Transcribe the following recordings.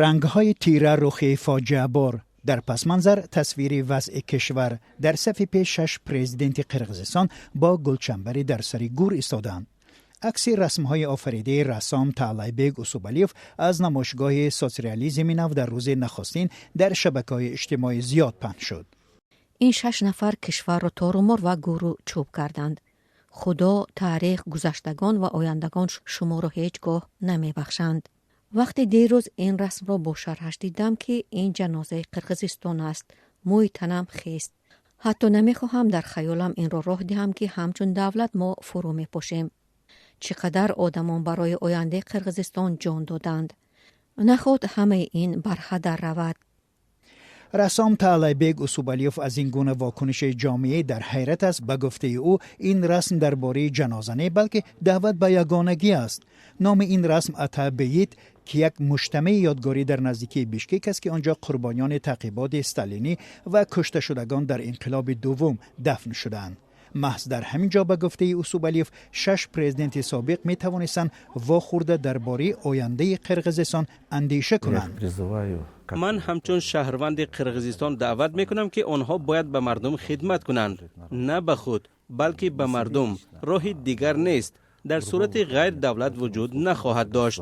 Рангҳои тира, рухи фоҷиабор, дар пасманзар тасвири вазъи кишвар. Дар сафи пеш шаш президенти Қирғизистон бо гулчанбари дар сари гур истодаанд. Акси расмҳои офаридаи рассом Таалайбек Усубалиев аз намоишгоҳи «Соцреализми нав» дар рӯзи нахустин дар шабакаҳои иҷтимоӣ зиёд паҳн шуд. Ин шаш нафар кишварро торумор ва гуру чӯб карданд. Худо, таърих, гузаштагон ва ояндагон шуморо ҳеҷ гоҳ намебахшанд. Вақте дирӯз ин расмро бо шарҳаш дидам, ки ин ҷанозаи Қирғизистон аст, мӯи танам хест. Ҳатто намехоҳам дар хаёлам инро роҳ диҳам, ки ҳамчун давлат мо фурӯ мепошем. Чӣ қадар одамон барои ояндаи Қирғизистон ҷон доданд. Наход ҳамаи ин барҳадар равад. Рассом Таалайбек Усубалиев аз ин гуна вокуниши ҷомеа дар ҳайрат аст. Ба гуфтаи ӯ, ин расм дар бораи ҷаноза не, балки даъват ба ягонагӣ аст. Номи ин расм «Ата Бейит», ки як муҷтамаи ёдгорӣ дар наздикии Бишкек аст, ки он ҷо қурбониёни таъқиботи сталинӣ ва кушташудагон дар инқилоби дуввум дафн шудаанд. Маҳз дар ҳамин ҷо, ба гуфтаи Усубалиев, шаш президенти собиқ метавонистанд вохӯрда дар бораи ояндаи Қирғизистон андеша кунанд. Ман ҳамчун шаҳрванди Қирғизистон даъват мекунам, ки онҳо бояд ба мардум хидмат кунанд, на ба худ, балки ба мардум. Роҳи дигар нест. Дар сурати ғайр давлат вуҷуд нахоҳад дошт.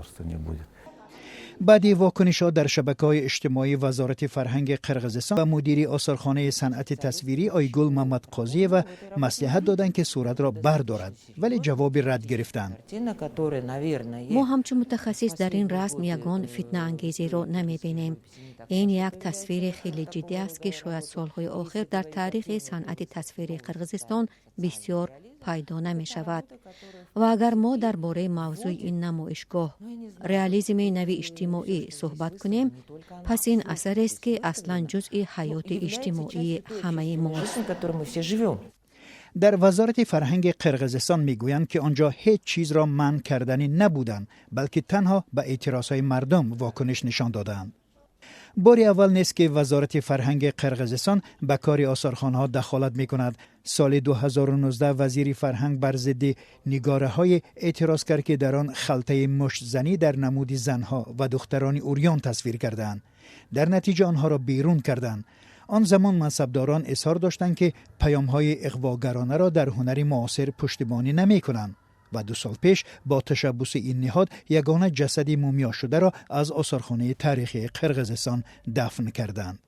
Баъди вокунишҳо дар шабакаҳои иҷтимоӣ, Вазорати фарҳанги Қирғизистон ба мудири осорхонаи санъати тасвирӣ Ойгул Мамадқозиева маслиҳат доданд, ки суратро бардорад, вале ҷавоби рад гирифтанд. Мо ҳамчун мутахассис дар ин расм ягон фитнаангезиро намебинем. Ин як тасвири хеле ҷиддӣ аст, ки шояд солҳои охир дар таърихи санъати тасвири Қирғизистон бисёр пайдо намешавад. Ва агар мо дар бораи мавзӯи ин намоишгоҳ, реализми нави иҷтимоӣ, суҳбат кунем, пас ин асарест, ки аслан ҷузъи ҳаёти иҷтимоии ҳамаи мост. Дар Вазорати фарҳанги Қирғизистон мегӯянд, ки он ҷо ҳеҷ чизро манъ карданӣ набуданд, балки танҳо ба эътирозҳои мардум вокуниш нишон додаанд. Бори аввал нест, ки Вазорати фарҳанги Қирғизистон ба кори осорхонаҳо дахолат мекунад. Соли 2019 вазири фарҳанг бар зидди нигораҳое эътироз кард, ки дар он халтаи муштзанӣ дар намуди занҳо ва духтарони урён тасвир кардаанд. Дар натиҷа онҳоро берун карданд. Он замон мансабдорон изҳор доштанд, ки паёмҳои иғвогаронаро дар ҳунари муосир пуштибонӣ намекунанд. Ва 2 сол пеш бо ташаббуси ин ниҳод ягона ҷасади мумиёшударо аз осорхонаи таърихии Қирғизистон дафн карданд.